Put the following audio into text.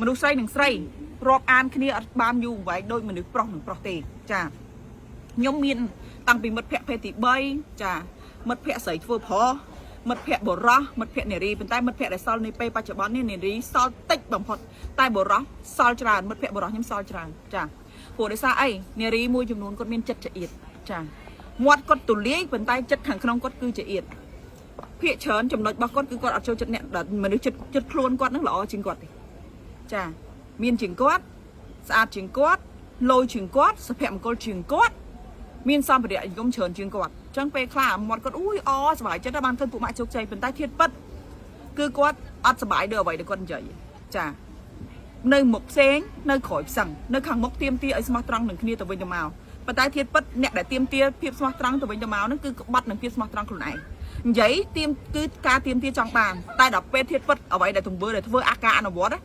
មនុស្សស្រីនិងស្រីរាប់អានគ្នាអត់បានយូរអង្វែងដូចមនុស្សប្រុសនិងប្រុសទេចាខ្ញុំមានតាំងពីមិត្តភក្តិភេទទី3ចាមិត្តភក្តិស្រីធ្វើប្រុសមិត្តភក្តិបុរសមិត្តភក្តិនារីប៉ុន្តែមិត្តភក្តិដែលសល់នៅពេលបច្ចុប្បន្ននេះនារីសល់តិចបំផុតតែបុរសសល់ច្រើនមិត្តភក្តិបុរសខ្ញុំសល់ច្រើនចាព្រោះដោយសារអីនារីមួយចំនួនគាត់មានចិត្តចង្អៀតចាមាត់គាត់ទូលាយប៉ុន្តែចិត្តខាងក្នុងគាត់គឺចង្អៀត ភាកច្រើនចំណុចរបស់គាត់គឺគាត់អត់ចូលចិត្តអ្នកដែលមនុស្សចិត្តចិត្តខ្លួនគាត់នឹងល្អជាងគាត់ទេចាមានជាងគាត់ស្អាតជាងគាត់លយជាងគាត់សុភមង្គលជាងគាត់មានសម្ភារៈនិយមច្រើនជាងគាត់អញ្ចឹងពេលខ្លះមាត់គាត់អូយអសប្បាយចិត្តបានឃើញពួកម៉ាក់ជោគជ័យប៉ុន្តែធៀបពិតគឺគាត់អត់សប្បាយដូចអ្វីដែលគាត់និយាយចានៅមុខផ្សេងនៅក្រោយផ្សឹងនៅខាងមុខទៀមទាឲ្យស្មោះត្រង់នឹងគ្នាទៅវិញទៅមកប៉ុន្តែធៀបពិតអ្នកដែលទៀមទាភាពស្មោះត្រង់ទៅវិញទៅមកហ្នឹងគឺក្បត់នឹងភាពស្មោះត្រង់ខ្លួនឯង និយាយទៀមគឺការទៀមទាចង់បានតែដល់ពេលធៀបពិតអ្វីដែលទង្វើដែលធ្វើអាការអនុវត្តណា